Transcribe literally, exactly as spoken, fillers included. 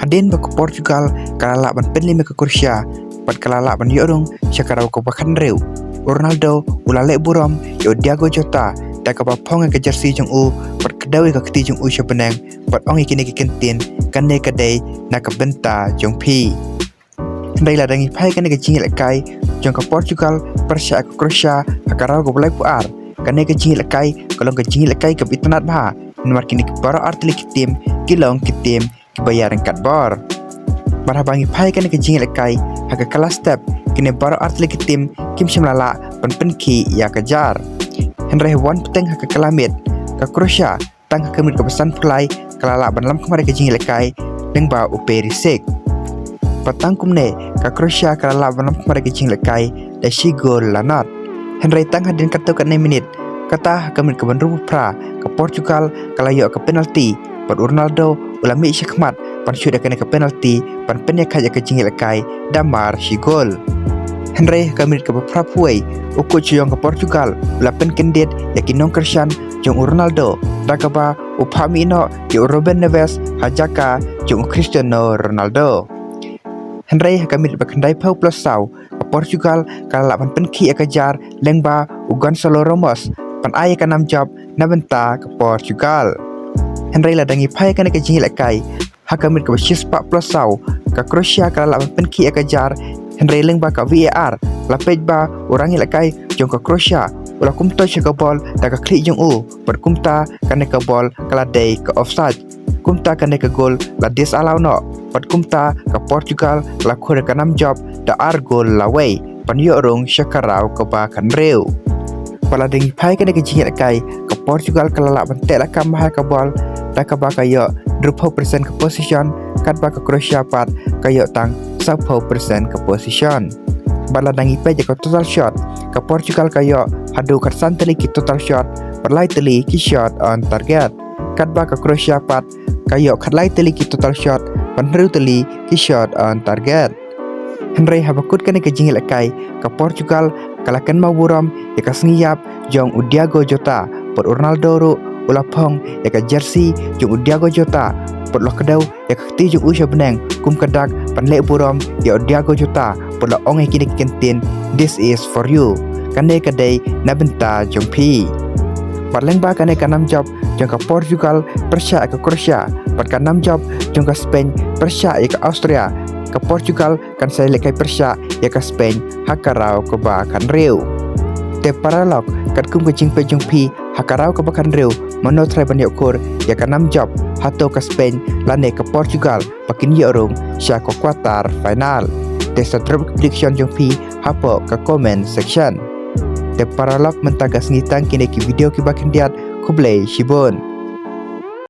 Hadien ba ka Portugal ka la lah ban pynlip ïa ka Croatia bad ka la lah ban ïoh rung sha ka round kaba khathynriew, u Ronaldo u la leh burom ïa u Diogo Jota da kaba phong ïa ka jersey jong u bad kdew ïa ka kti jong u sha bneng bad ong ïa kine ki kyntien, "Kane ka dei na ka bynta jong phi." Hynrei lada ngi phai ïa kane ka jingïalehkai jong ka Portugal pyrshah ïa ka Croatia ha ka round kaba laiphew ar, kane ka jingïalehkai ka long ka jingïalehkai kaba itynnad bha, namar kine ki baroh ar tylli ki team ki long ki team kiba ïa ryngkat bor. Bad haba ngi phai ïa kane ka jingïalehkai ha ka kylla step, kine baroh ar tylli ki team kim shym la lah ban pynkhih ïa ka jar. Hynrei ha wan bteng ha ka kylla miet, ka Croatia tang ha ka minit kaba sanphew lai ka la lah ban lam khmat ïa ka jingïalehkai lyngba u Perisic. Bad tang kumne ka Croatia ka la lah ban lam khmat ïa ka jingïalehkai da shi gol la nod. Hynrei tang hadien katto katne minit, kata ha ka minit kaba hynriewphew phra, ka Portugal ka la ïoh ka penalty bad u Ronaldo u la mih shakhmat ban shut ïa kane ka penalty ban pynïakhaid ïa ka jingïalehkai da mar shi gol. Hynrei ha ka minit kaba phraphew wei, u coach jong ka Portugal u la pynkyndit ïa ki nongkyrshan jong u Ronaldo da kaba u phah mih noh ïa u Ruben Neves ha jaka jong u Cristiano Ronaldo. Hynrei ha ka minit ba khyndaiphew plus saw, ka Portugal ka la lah ban pynkhih ïa ka jar lyngba u Gonçalo Ramos ban ai ïa ka nam jop na bynta ka Portugal. Hynrei lada ngi phai ïa kane ka jingïalehkai ha ka minit kaba shispah plus saw, ka Croatia ka la lah ban pynkhih ïa ka jar, hynrei lyngba ka V A R la peit ba u rangïalehkai jong ka Croatia u la kumtoi sha ka bol da ka khlieh jong u bad kumta kane ka bol ka la dei ka offside. Kumta kane ka gol la disallow noh bad kumta ka Portugal ka la khur ïa ka nam jop da ar gol la wei ban ïoh rung sha ka round kaba khathynriew. Bad lada ngi phai ïa kane ka jingïalehkai, ka Portugal ka la lah ban teh lakam bha ïa ka bol da kaba ka ïoh hynriewphew percent ka possession, katba ka Croatia pat ka ïoh tang sawphew percent ka possession. Bad lada ngi peit ïa ka total shot, ka Portugal ka ïoh haduh khatsan tylli ki total shot bad lai tylli ki shot on target, katba ka Croatia pat ka ïoh khatlai tylli ki total shot bad hynriew tylli ki shot on target. Hynrei haba kut kane ka jingïalehkai, ka Portugal ka la kynmaw burom ïa ka sngi ïap jong u Diogo Jota bad u Ronaldo ruh u la phong ïa ka jersey jong u Diogo Jota bad u la kdew ïa ka kti jong u sha bneng kum ka dak ban leh burom ïa u Diogo Jota bad u la ong ïa kine ki kyntien, "This is for you. Kane ka dei na bynta jong phi." Bad lyngba kane ka nam jop jong ka Portugal pyrshah ïa ka Croatia bad ka nam jop jong ka Spain pyrshah ïa ka Austria, ka Portugal kan sa ïalehkai pyrshah ïa ka Spain ha ka round kaba khathynriew. Te paralok, katkum ka jingpeit jong phi ha ka round kaba khathynriew, mano trai ban ïoh khur ïa ka nam jop, hato ka Spain lane ka Portugal ba kin ïoh rung sha ka quarter final? Te sa drop ka prediction jong phi hapoh ka comment section. Te paralok, mynta ka sngi tang kine ki video kiba khyndiat, khublei shibun.